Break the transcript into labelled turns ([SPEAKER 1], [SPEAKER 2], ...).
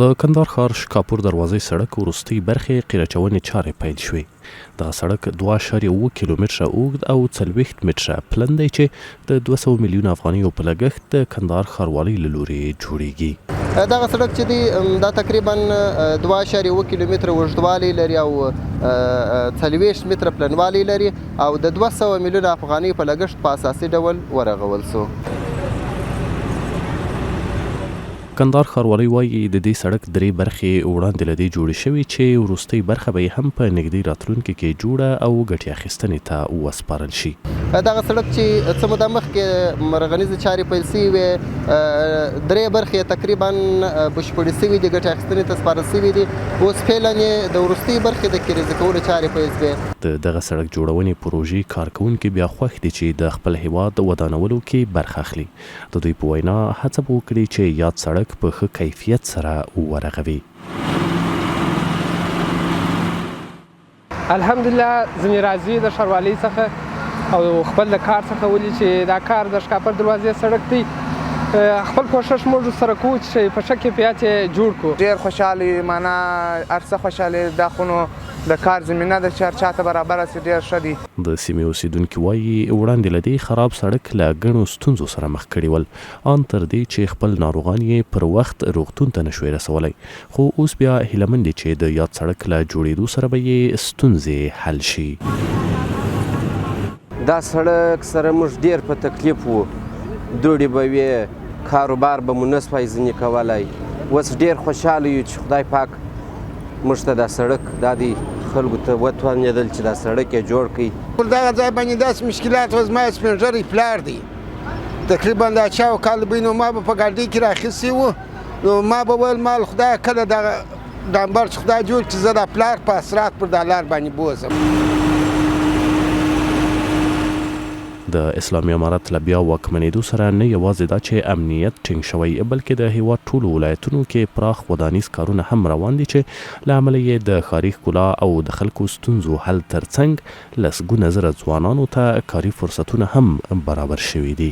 [SPEAKER 1] د کندهار ښار شکاپور دروازې سړک وروستۍ برخې قیر اچونې چارې پیل شوې. دغه سړک دوه اعشاریه اووه کیلومتره اوږد او 40 متره پلن دی چې د 200 میلیونه افغانیو په لګښت د کندهار ښاروالۍ له لوري جوړېږي.
[SPEAKER 2] دغه سړک چې دی دا تقریبا دوه اعشاریه اووه کیلومتره اوږدوالی لري او 40 متره پلنوالی لري او د 200 میلیونه افغانیو په لګښت په اساسي ډول ورغول شو.
[SPEAKER 1] کندهار ښاروالۍ وايي، د دې سړک درې برخې وړاندې له دې جوړې شوې چې وروستۍ برخه به یې هم په نږدې راتلونکې کې جوړه او ګټې اخیستنې ته وسپارل شي.
[SPEAKER 2] دغه سړک چې څه موده مخکې رغنیزې چارې پیل شوې وې، درې برخې یې تقریباً بشپړې شوې دي، ګټې اخیستنې ته سپارل شوې دي، اوس فعلاً یې د وروستۍ برخې د قیریزه کولو چارې پیل شوې.
[SPEAKER 1] د دغه سړک جوړونې پروژې کارکوونکي بیا خوښ دي چې د خپل هېواد ودانولو کې برخه اخلي. د دوی په وینا، هڅه به وکړي چې یاد سړک په ښه کیفیت سره ورغوي.
[SPEAKER 3] الحمدلله ځینې راځي د ښاروالۍ څخه او خپل د کار څخه ولي چې دا کار د ښکاپر دروازې سړک دی، خپل کوښښ موږ سره کوو چې په ښه کیفیت یې جوړ کړو.
[SPEAKER 4] ډېر خوشحاله یو، مانا هر څه خوشحاله یو، دا خو نو د کار زمینه ده چې هر چاته برابره شي ډېر ښه دی.
[SPEAKER 1] د سیمې اوسېدونکي وايي، وړاندې له دې خراب سړک له ګڼو ستونزو سره مخ کړي ول، ان تر دې چې خپل ناروغان یې پر وخت روغتون ته نه شوای رسولی، خو اوس بیا هیله من دي چې د یاد سړک له جوړېدو سره به یې ستونزې حل شي.
[SPEAKER 5] دا سړک سره موږ ډېر په تکلیف وو، دوړې به وې، کاروبار به مو نه شوای ځینې کولی، اوس ډېر خوشحاله یو چې خدای پاک موږ ته دا سړک دا دی خلکو ته وتوانېدل چې دا سړک یې جوړ کړي.
[SPEAKER 6] پر دغه ځای باندې داسې مشکلات وه، زما سپین ږیری پلار دی، تقریبا د 80 کالو به نو ما به په ګاډۍ کې راخیستی و، نو ما به ویل مال خدایه کله دغه ډامبر چې خدای جوړ چې زه دا پلار په اسرات پر دا لار باندې بوځم.
[SPEAKER 1] د اسلامي امارت له بیا واکمنېدو سره نه یوازې دا چې امنیت ټینګ شوی، بلکې د هېواد ټولو ولایتونو کې پراخ ودانیز کارونه هم روان دي چې له امله یې د ښاري ښکلا او د خلکو ستونزو حل ترڅنګ لسګونه زره ځوانانو ته کاري فرصتونه هم برابر شوي دي.